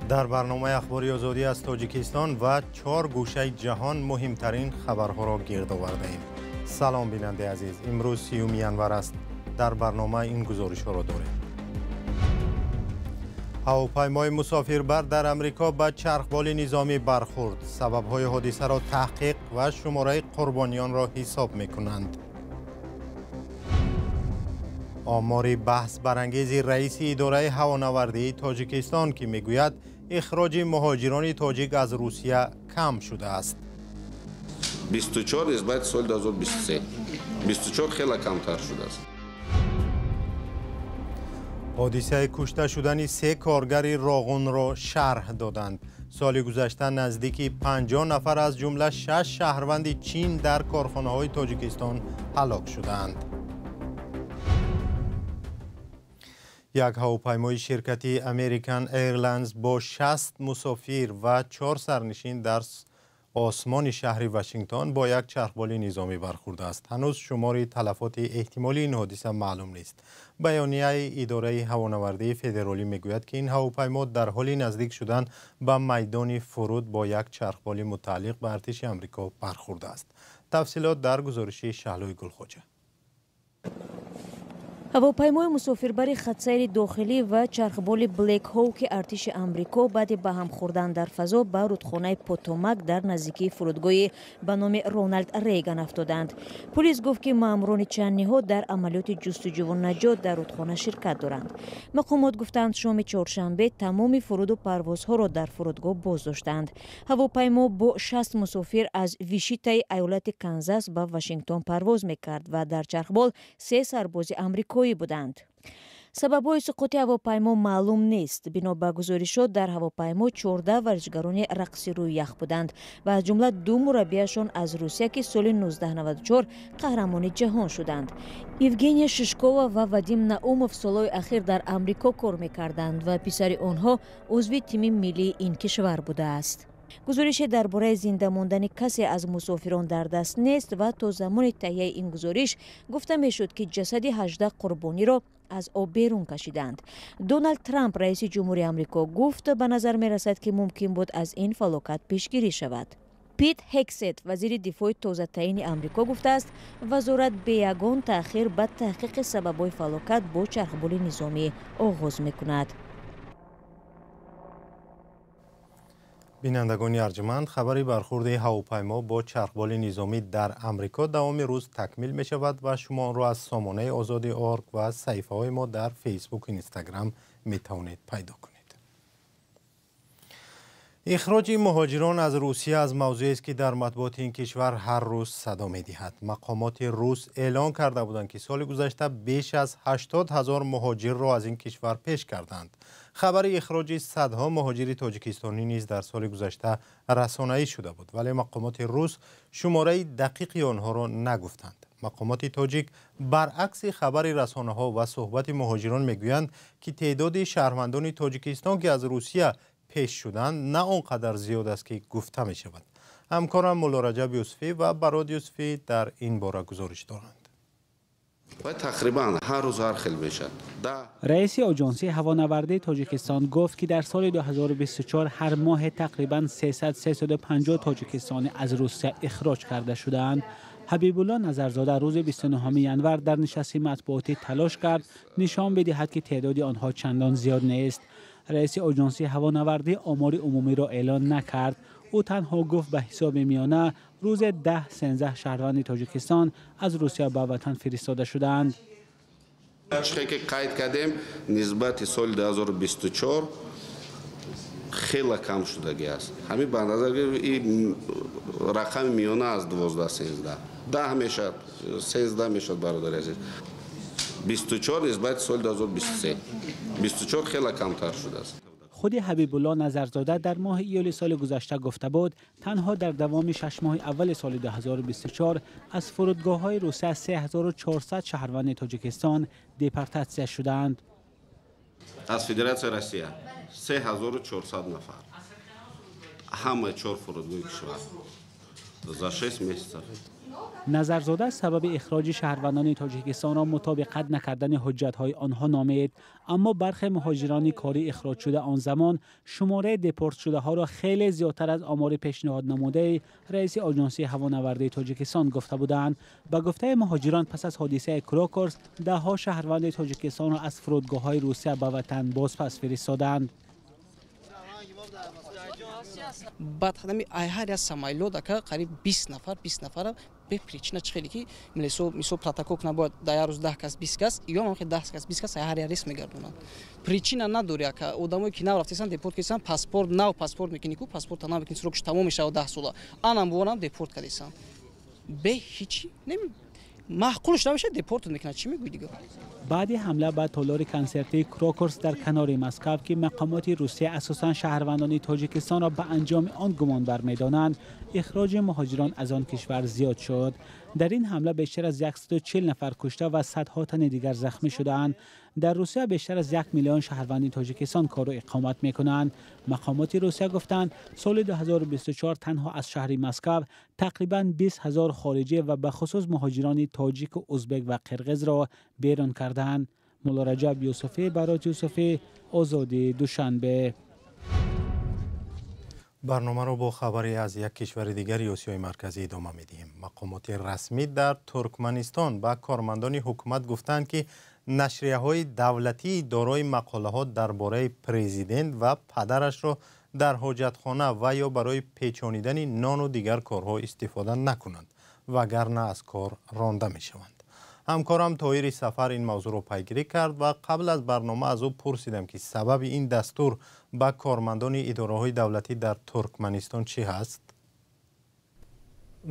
Дар барномаи Ахбори Озодӣ аз Тоҷикистон ва чор гӯшаи ҷаҳон муҳимтарин хабарҳоро гирд овардаем. Салом, бинандаи азиз. Имрӯз 30 январ аст. Дар барнома ин гузоришҳоро дорем. Ҳавопаймои мусофирбар дар Амрико ба чархболи низомӣ бархӯрд. Сабабҳои ҳодисаро таҳқиқ ва шумораи қурбониёнро ҳисоб мекунанд. Омори баҳсбарангези раиси идораи ҳавонавардии Тоҷикистон, ки мегӯяд ихроҷи муҳоҷирони тоҷик аз Русия кам шудааст. 24 нисбати соли 2023. 24 хеле камтар шудааст. Ҳодисаи кушта шудани се коргари Роғунро шарҳ доданд. Соли гузашта наздики 50 нафар аз ҷумла 6 шаҳрванди Чин дар корхонаҳои Тоҷикистон ҳалок шудаанд. Як ҳавопаймои ширкати American Airlines бо 60 мусофир ва 4 сарнишин дар осмони шаҳри Вашингтон бо як чархболи низомӣ бархӯрдааст. Ҳанӯз шумори талафоти эҳтимолии ин ҳодиса маълум нест. Баёнияи идораи ҳавонавардии федералӣ мегӯяд, ки ин ҳавопаймо дар ҳоли наздик шудан ба майдони фуруд бо як чархболи мутааллиқ ба артиши Амрико бархӯрдааст. Тафсилот дар гузориши Шаҳлои Гулхоҷа. Ҳавопаймои мусофирбари хатсайри дохилӣ ва чархболи Блек Ҳоуки артиши Амрико баъди ба ҳам хӯрдан дар фазо ба рудхонаи Потомак дар наздикии фурудгоҳи ба номи Роналд Рейган афтоданд. Полис гуфт, ки маъмурони чанд ниҳод дар амалиёти ҷустуҷӯву наҷот дар рудхона ширкат доранд. Мақомот гуфтанд, шоми чоршанбе тамоми фуруду парвозҳоро дар фурудгоҳ боздоштанд. Ҳавопаймо бо 60 мусофир аз Вишитаи айолати Канзас ба Вашингтон парвоз мекард ва дар чархбол се сарбози амрикоӣ буданд. Сабабҳои суқути ҳавопаймо маълум нест. Бино ба гузоришот, дар ҳавопаймо 14 варзишгарони рақси рӯи ях буданд ва аз ҷумла ду мураббияшон аз Русия, ки соли 1994 қаҳрамони ҷаҳон шуданд. Евгения Шишкова ва Вадим Наумов солҳои ахир дар Амрико кор мекарданд ва писари онҳо узви тими миллии ин кишвар будааст. Гузорише дар бораи зинда мондани касе аз мусофирон дар даст нест ва то замони таҳияи ин гузориш гуфта мешуд, ки ҷасади 18 қурбониро аз об берун кашиданд. Доналд Трамп, раиси ҷумҳури Амрико, гуфт, ба назар мерасад, ки мумкин буд аз ин фалокат пешгирӣ шавад. Пит Ҳексет, вазири дифои тозатаини Амрико, гуфтааст, вазорат бе ягон таъхир ба таҳқиқи сабабҳои фалокат бо чархболи низомӣ оғоз мекунад. Бинандагони арҷманд, хабари бархӯрди ҳавопаймо бо чархболи низомӣ дар Амрико давоми рӯз такмил мешавад ва шумо онро аз сомонаи Озодӣ орг ва саҳифаҳои мо дар Фейсбук, Инстаграм метавонед пайдо кунед. Ихроҷи муҳоҷирон аз Русия аз мавзӯест, ки дар матбуоти ин кишвар ҳар рӯз садо медиҳад. Мақомоти рус эълон карда буданд, ки соли гузашта беш аз 80 ҳазор муҳоҷирро аз ин кишвар пеш карданд. Хабари ихроҷи садҳо муҳоҷири тоҷикистонӣ низ дар соли гузашта расонаӣ шуда буд, вале мақомоти рус шумораи дақиқи онҳоро нагуфтанд. Мақомоти тоҷик баръакси хабари расонаҳо ва суҳбати муҳоҷирон мегӯянд, ки теъдоди шаҳрвандони Тоҷикистон, ки аз Русия пеш шуданд, на он қадар зиёд аст, ки гуфта мешавад. Ҳамкорам Мулло Раҷаб Юсуфӣ ва Барод Юсуфӣ дар ин бора гузориш доранд. Тақрибан ҳар рӯз ҳар хел мешавад. Раиси оҷонсии ҳавонавардии Тоҷикистон гуфт, ки дар соли 2024 ҳар моҳ тақрибан 300-350 тоҷикистонӣ аз Русия ихроҷ карда шудаанд. Ҳабибулло Назарзода рӯзи 29 январ дар нишасти матбуотӣ талош кард нишон бидиҳад, ки теъдоди онҳо чандон зиёд нест. Раиси оҷонсии ҳавонавардӣ омори умумиро эълон накард. Ӯ танҳо гуфт, ба ҳисоби миёна рӯзе 10-13 шаҳрванди Тоҷикистон аз Русия ба ватан фиристода шудаанд. Чизе ки қайд кардем, нисбати соли 2024 хеле кам шудагӣ аст. Ҳамин ба назар ин рақами миёна аз 12-13. 10 мешавад, 13 мешавад, бародари азиз. 24 нисбати соли 2023. 24 хеле камтар шудааст. Худи Ҳабибулло Назарзода дар моҳи июли соли гузашта гуфта буд, танҳо дар давоми 6 моҳи аввали соли 2024 аз фурудгоҳҳои Русия 3400 шаҳрванди Тоҷикистон депортатсия шудаанд. Аз Федератсияи Россия 3400 нафар. Ҳама чор фурудгоҳи кишвар. За 6 месяцев. Назарзода сабаби ихроҷи шаҳрвандони Тоҷикистонро мутобиқат накардани ҳуҷҷатҳои онҳо номид. Аммо бархе муҳоҷирони корӣ ихроҷшуда он замон шумораи депортшудаҳоро хеле зиёдтар аз омори пешниҳод намудаи раиси Оҷонсии ҳавонавардии Тоҷикистон гуфта буданд. Ба гуфтаи муҳоҷирон, пас аз ҳодисаи Крокус даҳҳо шаҳрванди тоҷикистонро аз фурудгоҳҳои Русия ба ватан бозпас фиристоданд. Баъд ҳами ҳар як самолёт, ака, қариб 20 нафар, 20 нафара бе причина. Чӣ хеле ки мисол протокол кунад, бояд дар як рӯз 10 кас, 20 кас, ё ҳам 10 кас, 20 кас ҳар як рейс мегардонанд. Причина надори, ака. Одамое ки нав рафтесан, депорт кардесан. Паспорт нав паспорт мекунӣ ку, паспорта нав мекунӣ, срок ш тамом мешавад 10 сола, анам бованам депорт кардесан бе ҳичи маъқулш намешавад, депорт мекунад. Чӣ мегӯӣ дигар? Баъди ҳамла ба толори консертии Крокус дар канори Москав, ки мақомоти Русия асосан шаҳрвандони Тоҷикистонро ба анҷоми он гумонбар медонанд, ихроҷи муҳоҷирон аз он кишвар зиёд шуд. Дар ин ҳамла бештар аз 140 нафар кушта ва садҳо тани дигар захмӣ шудаанд. Дар Русия бештар аз 1 миллион шаҳрванди Тоҷикистон кору иқомат мекунанд. Мақомоти Русия гуфтанд, соли 2024 танҳо аз шаҳри Москав тақрибан 20 ҳазор хориҷӣ ва бахусус муҳоҷирони тоҷику узбек ва қирғизро берун карданд. Муллораҷаб Юсуфӣ, Барот Юсуфӣ, Озодӣ, Душанбе. Барномаро бо хабаре аз як кишвари дигари Осиёи Марказӣ идома медиҳем. Мақомоти расмӣ дар Туркманистон ба кормандони ҳукумат гуфтанд, ки нашрияҳои давлатии дорои мақолаҳо дар бораи президент ва падарашро дар ҳоҷатхона ва ё барои печонидани нону дигар корҳо истифода накунанд, вагарна аз кор ронда мешаванд. Ҳамкорам Тоҳири Сафар ин мавзӯъро пайгирӣ кард ва қабл аз барнома аз ӯ пурсидам, ки сабаби ин дастур ба кормандони идораҳои давлатӣ дар Туркманистон чӣ ҳаст.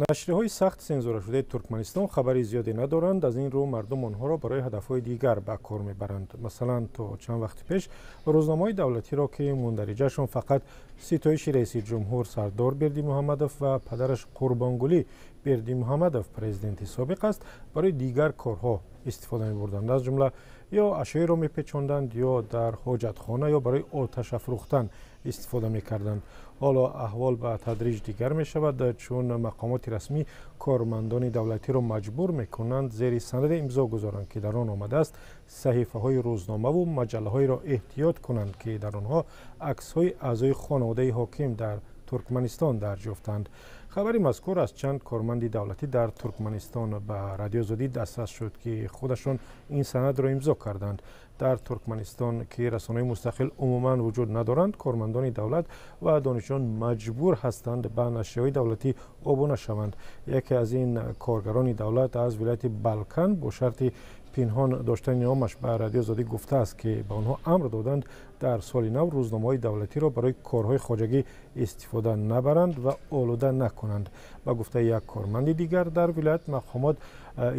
Нашрияҳои сахт сензурашудаи Туркманистон хабари зиёде надоранд. Аз ин рӯ мардум онҳоро барои ҳадафҳои дигар ба кор мебаранд. Масалан, то чанд вақти пеш рӯзномаҳои давлатиро, ки мундариҷаашон фақат ситоиши раиси ҷумҳур Сардор Бердимуҳаммадов ва падараш Қурбонгулӣ Бердимуҳаммадов, президенти собиқ аст, барои дигар корҳо истифода мебурданд. Аз ҷумла ё ашёеро мепечонданд, ё дар ҳоҷатхона, ё барои оташ афрӯхтан истифода мекарданд. Ҳоло аҳвол ба тадриҷ дигар мешавад, чун мақомоти расмӣ кормандони давлатиро маҷбур мекунанд зери санаде имзо гузоранд, ки дар он омадааст саҳифаҳои рӯзномаву маҷаллаҳоеро эҳтиёт кунанд, ки дар онҳо аксҳои аъзои хонаводаи ҳоким дар Туркманистон дарҷ ёфтанд. Хабари мазкур аз чанд корманди давлатӣ дар Туркманистон ба Радиои Озодӣ дастрас шуд, ки худашон ин санадро имзо карданд. Дар Туркманистон, ки расонаҳои мустақил умуман вуҷуд надоранд, кормандони давлат ва донишҷӯён маҷбур ҳастанд ба нашрияҳои давлатӣ обуна шаванд. Яке аз ин коргарони давлат аз вилояти Балкан бо шарти пинҳон доштани номаш ба Радиои Озодӣ гуфтааст, ки ба онҳо амр доданд дар соли нав рӯзномаҳои давлатиро барои корҳои хоҷагӣ истифода набаранд ва олуда накунанд. Ба гуфтаи як корманди дигар дар вилоят, мақомот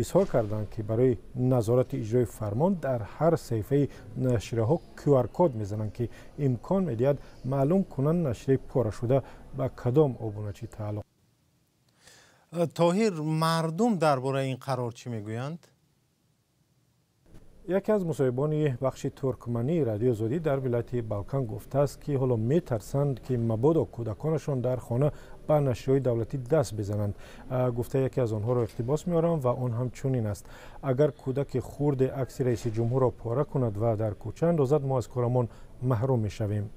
изҳор карданд, ки барои назорати иҷрои фармон дар ҳар саҳифаи нашрияҳо QR-код мезананд, ки имкон медиҳад маълум кунанд нашрияи порашуда ба кадом обуначӣ тааллуқ. Тоҳир, мардум дар бораи ин қарор чӣ мегӯянд? Яке аз мусоҳибони бахши туркмании Радиои Озодӣ дар вилояти Балкан гуфтааст, ки ҳоло метарсанд, ки мабодо кӯдаконашон дар хона ба нашрияҳои давлатӣ даст бизананд. Гуфтаи яке аз онҳоро иқтибос меорам ва он ҳам чунин аст: «Агар кӯдаки хурде акси раиси ҷумҳурро пора кунад ва дар кӯча андозад, мо аз корамон маҳрум мешавем».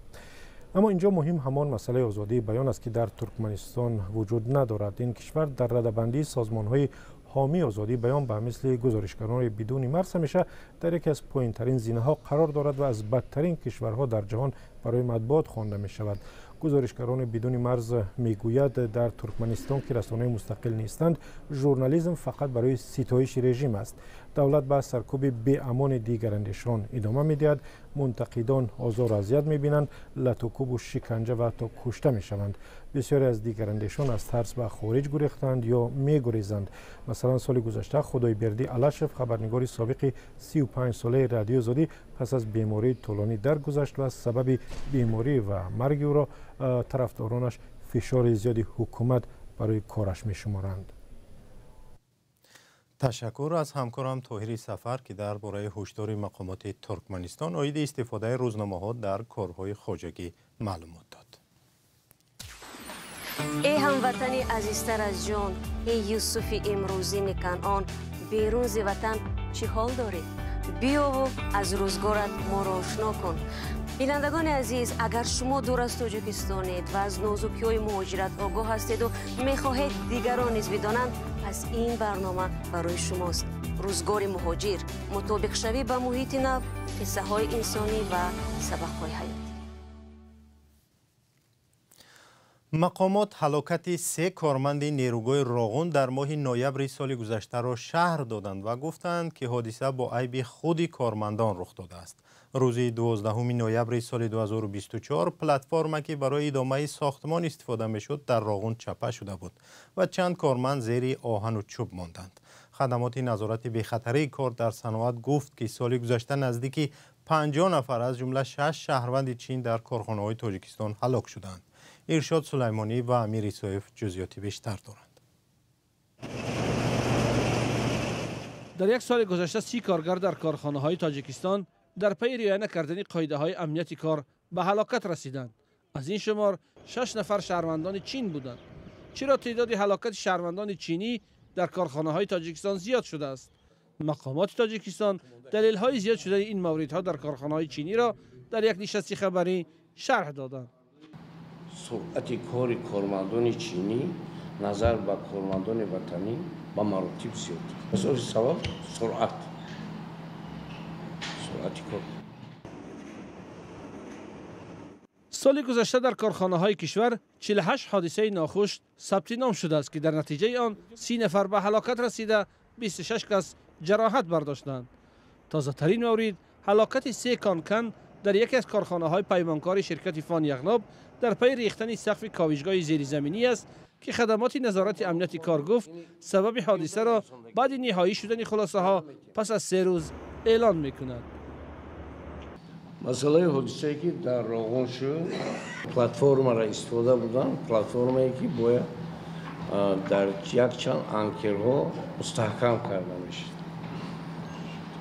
Аммо инҷо муҳим ҳамон масъалаи озодии баён аст, ки дар Туркманистон вуҷуд надорад. Ин кишвар дар радабандии созмонҳои ҳомии озодии баён, ба мисли Гузоришгарони бидуни марз, ҳамеша дар яке аз поинтарин зинаҳо қарор дорад ва аз бадтарин кишварҳо дар ҷаҳон барои матбуот хонда мешавад. Гузоришгарони бидуни марз мегӯяд, дар Туркманистон, ки расонаҳои мустақил нестанд, журнализм фақат барои ситоиши режим аст. Давлат ба саркӯби беамони дигарандешон идома медиҳад. Мунтақидон озору азият мебинанд, латукӯбу шиканҷа ва ҳатто кушта мешаванд. Бисёре аз дигарандешон аз тарс ба хориҷ гурехтанд ё мегурезанд. Масалан, соли гузашта Худойбердӣ Алашев, хабарнигори собиқи 35-солаи Радиои Озодӣ, пас аз бемории тӯлонӣ даргузашт ва сабаби беморӣ ва марги ӯро тарафдоронаш фишори зиёди ҳукумат барои кораш мешуморанд. Ташаккур аз ҳамкорам Тоҳири Сафар, ки дар бораи ҳушдори мақомоти Туркманистон оиди истифодаи рӯзномаҳо дар корҳои хоҷагӣ маълумот дод. Эй ҳамватани азизтар аз ҷон, эй Юсуфи имрӯзини Канъон, берун зи ватан чӣ ҳол дорӣ? Биёву аз рӯзгорат моро ошно кун. Бинандагони азиз, агар шумо дур аз Тоҷикистонед ва аз нозукиҳои муҳоҷират огоҳ ҳастеду мехоҳед дигарон низ бидонанд, пас ин барнома барои шумост. Рӯзгори муҳоҷир, мутобиқшавӣ ба муҳити нав, қиссаҳои инсонӣ ва сабақҳои ҳаёт. Мақомот ҳалокати се корманди нерӯгоҳи Роғун дар моҳи ноябри соли гузаштаро шарҳ доданд ва гуфтанд, ки ҳодиса бо айби худи кормандон рух додааст. Рӯзи 12 ноябри соли 2024 платформа, ки барои идомаи сохтмон истифода мешуд, дар Роғун чапа шуда буд ва чанд корманд зери оҳану чӯб монданд. Хадамоти назорати бехатарии кор дар саноат гуфт, ки соли гузашта наздики 50 нафар, аз ҷумла 6 шаҳрванди Чин, дар корхонаҳои Тоҷикистон ҳалок шуданд. Иршод Сулаймонӣ ва Амир Исоев ҷузъиёти бештар доранд. Дар як соли гузашта 30 коргар дар корхонаҳои Тоҷикистон дар пайи риоя накардани қоидаҳои амнияти кор ба ҳалокат расиданд. Аз ин шумор 6 нафар шаҳрвандони Чин буданд. Чаро теъдоди ҳалокати шаҳрвандони чинӣ дар корхонаҳои Тоҷикистон зиёд шудааст? Мақомоти Тоҷикистон далелҳои зиёд шудани ин мавридҳо дар корхонаҳои чиниро дар як нишасти хабарӣ шарҳ доданд. Суръати кори кормандони чинӣ назар ба кормандони ватанӣ ба маротиб зиёд. Асоси сабаб суръати кор. Соли гузашта дар корхонаҳои кишвар 48 ҳодисаи нохуш сабти ном шудааст, ки дар натиҷаи он 30 нафар ба ҳалокат расида, 26 кас ҷароҳат бардоштанд. Тозатарин маврид ҳалокати 3 конкан дар яке аз корхонаҳои паймонкори ширкати Фон Яғноб дар пайи рехтани сақфи ковишгоҳи зеризаминӣ аст, ки хадамоти назорати амнияти кор гуфт сабаби ҳодисаро баъди ниҳоӣ шудани хулосаҳо пас аз 3 рӯз эълон мекунад. Масъалаи ҳодисае, ки дар Роғун шуд, платформаро истифода буданд, платформае, ки бояд дар якчанд анкерҳо мустаҳкам карда мешуд.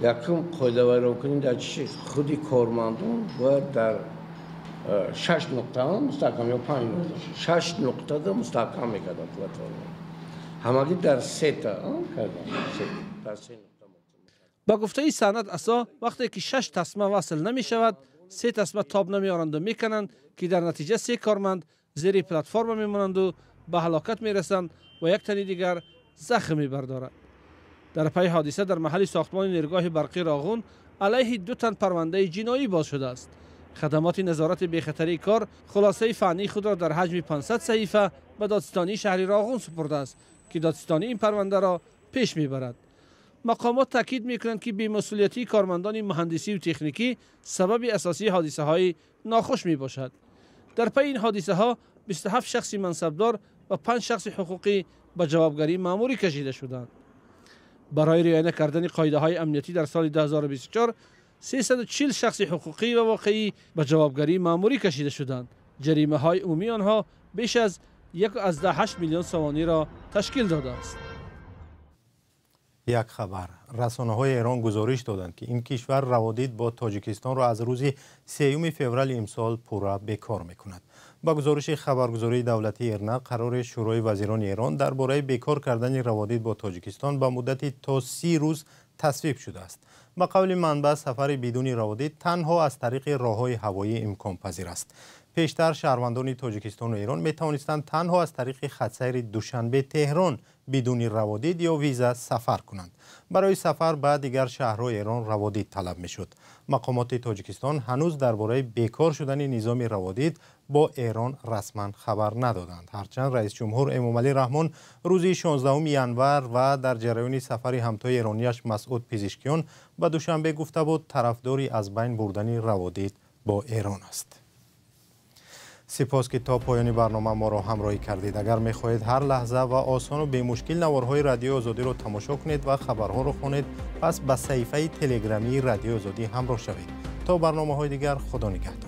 Якум қоидавайронкунӣ дар чӣ? Худи кормандон бояд дар 6 нуқта мустаҳкам ё 5 нуқта, 6 нуқтада мустаҳкам мекарданд платформа. Ҳамагӣ дар 3 карданд, дар 3 нуқта. Ба гуфтаи Санъат Асо, вақте ки 6 тасма васл намешавад, 3 тасма тоб намеоранду мекананд, ки дар натиҷа 3 корманд зери платформа мемонанду ба ҳалокат мерасанд ва як тани дигар захм мебардорад. Дар пайи ҳодиса дар маҳалли сохтмони нерӯгоҳи барқи Роғун алайҳи 2 тан парвандаи ҷиноӣ боз шудааст. Хадамоти назорати бехатарии кор хулосаи фаннии худро дар ҳаҷми 500 саҳифа ба додситонии шаҳри Роғун супурдааст, ки додситонӣ ин парвандаро пеш мебарад. Мақомот таъкид мекунанд, ки бемасъулиятии кормандони муҳандисию техникӣ сабаби асосии ҳодисаҳои нохуш мебошад. Дар пайи ин ҳодисаҳо 27 шахси мансабдор ва 5 шахси ҳуқуқӣ ба ҷавобгарии маъмурӣ кашида шуданд. Барои риоя накардани қоидаҳои амниятӣ дар соли 2024 340 шахси ҳуқуқӣ ва воқеӣ ба ҷавобгарии маъмурӣ кашида шуданд. Ҷаримаҳои умумии онҳо беш аз 1,8 миллион сомониро ташкил додааст. Як хабар. Расонаҳои Эрон гузориш доданд, ки ин кишвар раводид бо Тоҷикистонро аз рӯзи 3 феврали имсол пурра бекор мекунад. Ба гузориши хабаргузории давлатии Ирна, қарори Шӯрои вазирони Эрон дар бораи бекор кардани раводид бо Тоҷикистон ба муддати то 30 рӯз тасвиб шудааст. Ба қавли манбаъ, сафари бидуни раводид танҳо аз тариқи роҳҳои ҳавоӣ имконпазир аст. Пештар шаҳрвандони Тоҷикистону Эрон метавонистанд танҳо аз тариқи хатсайри Душанбе-Теҳрон бидуни раводид ё виза сафар кунанд. Барои сафар ба дигар шаҳрҳои Эрон раводид талаб мешуд. Мақомоти Тоҷикистон ҳанӯз дар бораи бекор шудани низоми раводид бо Эрон расман хабар надоданд. Ҳарчанд раисҷумҳур Эмомалӣ Раҳмон рӯзи 16 январ ва дар ҷараёни сафари ҳамтои эронияш Масъуд Пизишкиён ба Душанбе гуфта буд, тарафдори аз байн бурдани раводид бо Эрон аст. Сипос, ки то поёни барнома моро ҳамроҳӣ кардед. Агар мехоҳед ҳар лаҳза ва осону бемушкил наворҳои Радиои Озодиро тамошо кунед ва хабарҳоро хонед, пас ба саҳифаи телеграмии Радиои Озодӣ ҳамроҳ шавед. То барномаҳои дигар, Худо нигаҳдор.